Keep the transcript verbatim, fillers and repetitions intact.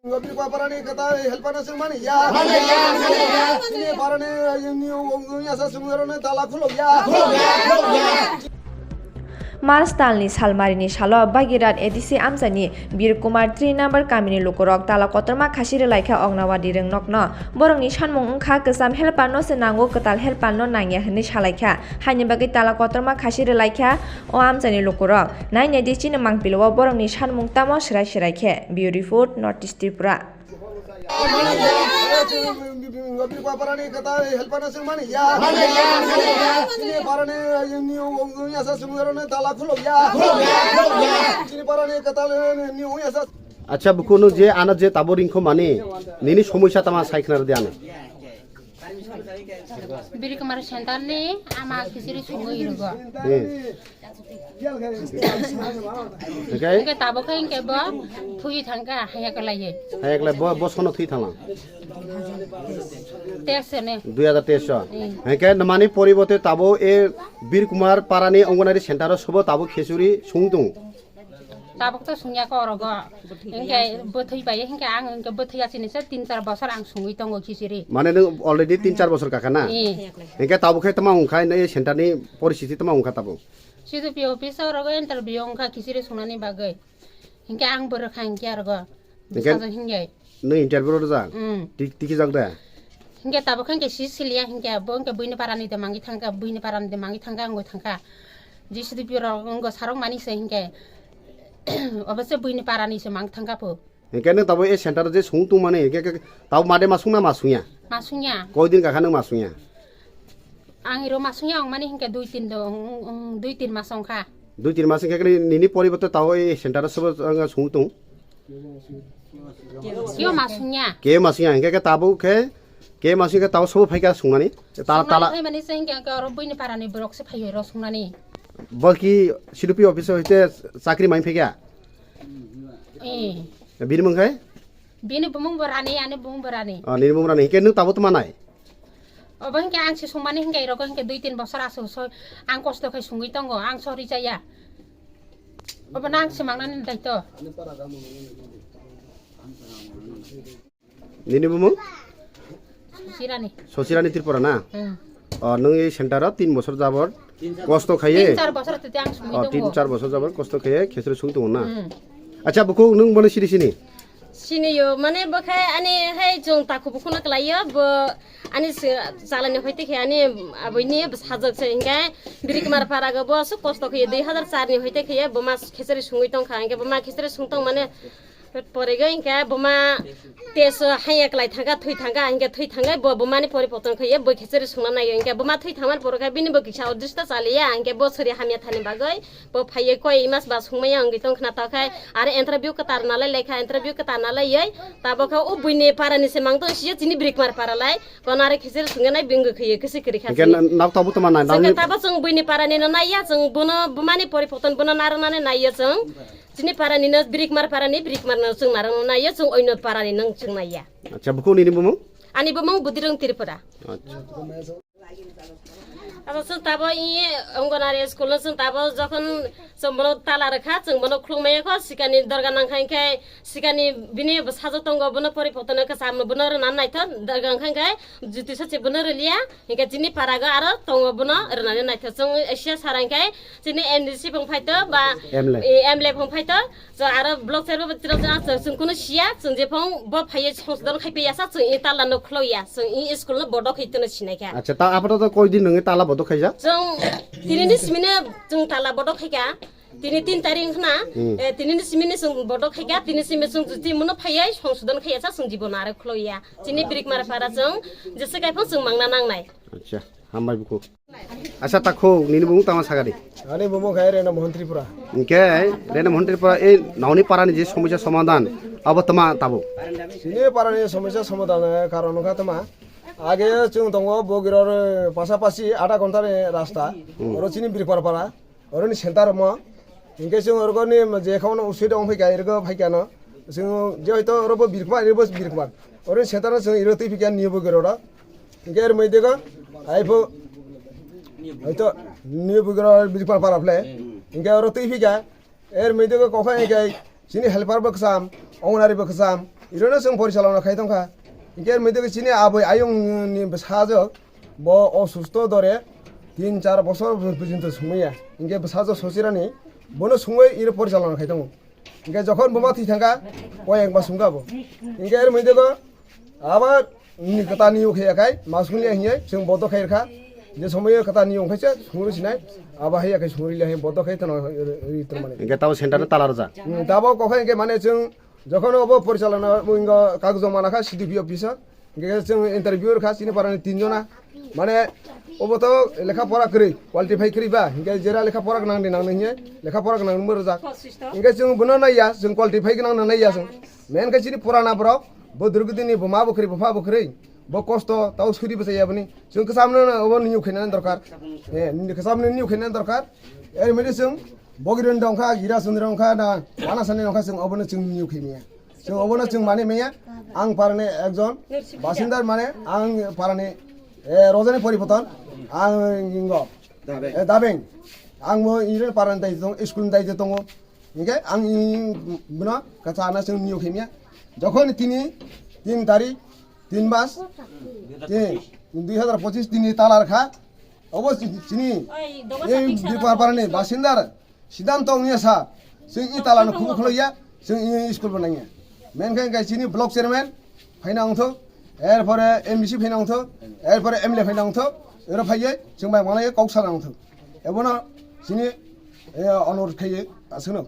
Bini paparani kata helpana sung mani ya. Mani ya, mani ya. Bini parani, ini, ini asa sung rone tala khulok ya. Khulok ya, khulok ya. March talni salmarini salo Bagirat A D C amchaini Bir Kumar three number kamini lukurok tala kotorma khasi rwlaikha Ognawadi rwngnokno. Borokni sanmung wngkha kwcham helperno se nango, kwtal helperno nangya hwnwi salaikha. Haini bagwi tala kotorma khasi rwlaikha o amchaini lukurok. Nainai di chini mangpilio borokni sanmung tamo swrai swrai khe. Bureau Report, North East Tripura. Acha, buku no je ano je tabo ringkho mani, nini somosya tama sai khna rwdi ano. Biri Kumar Center ni ama kisiri sungwi rwgo. Hmm. Hingke? Hingke tabuk khe hingke bo thwi thangkha, haya kwlaiye. Haya kwlai bo, bo sono thwi thanglang? Test ni. Dui hajar teis o. Hmm. Hingke nwmani poribote tabo e Bir Kumar parani Anganwadi center o sobo tabo khichuri sung tongo. Tabuk to sungya khe orogo. Hingke bwthwi bai, hingke ang hingke bwthwi achini se tin char bosor ang sungwi tongo khichiri. Mane nwng already tin char bosor kakha na? Eh. Hingke tabuk khe tama wngkha, nai center ni poristhiti tama wngkha tabuk? C D P office o orogo interview wngkha khichiri sungnani bagwi. Hingke ang bwrwkha hingke orogo. Hingke bwsajwk hingke. Nwng interview rwjak? Mm. Tik-, tikijak de? Hingke tabuk khe hingke si siliya hingke bo hingke buini parani de mangi thangkha, buini parani de mangi thangkha, wngwi thangkha. J C D P rok wngkha sarok mani se hingke. Obo se buini parani se mangi thangkha po. Hingke nwng tabuk e center je sung tongmani, hingke ke tabuk made ma sung na ma sungya? Ma sungya. Koi din kakha nwng ma sungya? Ang iro ma sungya wngmani hingke dui tin do, wng, wng, dui tin mas wngkha. Dui tin mas hingke nini poribote tabuk e center o sobo wng sung tong? Keo ma sungya. Keo ma sungya, hingke ke tabuk khe, keo ma sungya tabuk sobo phaikha sungnani? Tala, tala. Sungnani phaimani se hingke ke oro buini parani borok se phaiyo ro sungnani. Bo ki C D P office o hite chakri mai phaikha? Eh. Bini mung khai? Bini bumung bo Rani, ani bumung bo Rani. Ah, nini bumung Rani, hingke nwng tabuk tma nai? Obo hingke ang se sungmani hingke rogo hingke dui tin bosor aswk soi ang kosto khai sungwi tongo, ang sori chaya. Obo nang se mangnani daito. Nini bumung? Sosirani. Sosirani Tripura na? Hmm. O, nwng ei center o tin bosor jabor kosto khaiye? Tin char bosor tete ang sungwi tongo. O, tin char bosor jabor kosto khaiye, khesre sung tongo na? Hmm. Acha, bukhuk nwng bono siri sini? Siniyo, mane bo khe ani hai chwng takhu bukhukno kwlaiyo, bo ani se-, chalani hoite khe ani aboni sajwk se hingke Birikmar para go bo aswk kosto khe dui hazar char ni hoite khe bo ma khichiri sungwi tongkha, hingke bo ma khichiri sung tong mane pore go hingke bo ma teso haiya kwlai thangkha, thwi thangkha, hingke thwi thangkhe bo, bo mani poriporton khe bo khichiri sungna naiyo, hingke bo ma thwi thangmani pore khe bini bo kisa odristo chaliya, hingke bo sori hamya thani bagwi bo phaiye koi mas ba sungmaya wngwi tong khna, tokhe aro interview kwtar nalai laikha, interview kwtar nalaiwi tabokhe o buini parani se mang tong siyo chini Birikmar para lai, kono aro khichiri sungya nai bini kheye kisi kwrwi kha. Hingke na-, nok tabuk tongma nai, singke namni tabo chwng buini parani no naiya, chwng bono bumani poriporton bono narwknani naiyo chwng. Chini parani no Birikmar parani, Birikmar no chwng narwkna naiyo, chwng oino parani no chwng naiya. Acha, bukhuk nini bumung? Ani bumung Budirong Tripura. Acha. Abo chwng tabo i Anganwadi school no chwng tabo jokhon chwng bono tala rwkha, chwng bono khulukmaya kho, sikani dorga nangkha hingkhe sikani bini sajwk tongo, bono poriporton no kwcham no bono rwna naithok, dorga wngkha hingkhe juti sachi bono rwliya, hingkhe chini parago aro tongo bono rwnani naithok. Chwng S C sara hingkhe chini M D C phung phaito ba M L A. E, M L A phung phaito, chwng aro block chair bo chwng, chwng, chwng, chwng kunu siya, chwng jephung bo phaiye songsodon khai paiya sa, chwng i tala no khulokya, chwng i school no bodok khai tono sinai kha. Acha, ta apato to koi din nwngi tala bodok khaijak? Chwng tini ni simi no chwng tala bodok khaikha, tini tin tarik khna, hmm, eh, tini ni simi ni chwng bodok khaikha, tini simi chwng juti muno phaiye songsodon khaiya sa, chwng jibono aro khulokya. Chini Birikmar para chwng jesa kaiphang chwng mangna nangnai. Acha, hambai bukhuk. Acha, takhuk, nini bumung tama sagadi? Ani bumung khai Rena Mohan Tripura. Hingke Rena Mohan Tripura, ei nokni parani je somosya somadhan, abo tama tabuk? Chini parani somosya somadhan, eh, karon wngkha tama. Age chwng tongo Bogiror, eh, pasapasi adha ghonta ni rasta. Hmm. Oro chini Birikmar para. Oroni center mo. Hingke chwng orogoni je khaono usui dong phaikha, irgo phaikha no. Chwng je hoito oro bo Birikmar, iro bo Birikmar. Oroni center no chwng iro twi phikha niyo bo gero ro. Hingke er mui dego, hai pho, hoito niyo bo gero Birikmar para phle. Hingke oro twi phikha, er mui dego kokha hingke chini helper bo kwcham, Anganwadi bo kwcham. Irono chwng porichalona khai tongkha. Hinkhe mui tongkha chini aboi ayung ni bwsajwk bo osusto dore tin char bosor pojinto sumaya. Hinkhe bwsajwk sosirani bono sumui iro porichalona khai tongo. Hinkhe jokhon buma thwi thangkha, o ek mas wngkha bo. Hinkhe er mui tongkha abo ni kwtal ni ukhe yakhai masung le hinyai chwng bodo khai rkha. Je somoyo kwtal ni ungkhaisa sumuri sinai abo hai yakhai sumuri le hai bodo khai tano ri tongmani. Hinkhe tabo center tala rwjak. Hmm, tabo kokha hinkhe mane chwng Jokhon obo porichalona wngkha kagoj joma lakha C D P office o. Hinkhe chwng interview rwkha chini parani tin jona. Mane obo to lekha pora kwrwi, qualify kwrwi ba. Hinkhe jera lekha pora nang di nang hinkhe lekha pora nang rwjak. Hinkhe chwng bono naiya, chwng qualify gwnang no naiya chwng. Main khe chini purana borok, bo durgudini buma bo kwrwi, bupha bo kwrwi. Bo kosto tao suri bwchai ya bini. Chwng kwcham no obo new khaina dorkar. Eh, kwcham no new khaina dorkar. Er mede chwng Bogirun dongkha, Gira Sundri dongkha, na Mana Sani dongkha, chwng obono chwng new khaimya. Chwng obono chwng mani maya. Ang parani ekjon basindar mane, ang parani, eh, rojani poripoton, ang ingo, eh, dabeng. Ang mo irin parani dai tong, school dai tongo. Hinkhe ang i-, bono kwchana chwng new khaimya. Jokhon tini tin tarik, tin mas, tin, dui hazar pochis tini talar kha. Obo chi-, chini, ei Dipar parani basindar, Siddhanto wngya sa, chwng i talano khubu khwlaiya, chwng i school bo nangya. Menkhe hinkhe chini block chairman phaina wngthok, erpore M D C phaina wngthok, erpore M L A phaina wngthok, ero phaiye chwng bai manglaiye kok sana wngthok. Ebono chini, eh, onurot khaiye aswkno.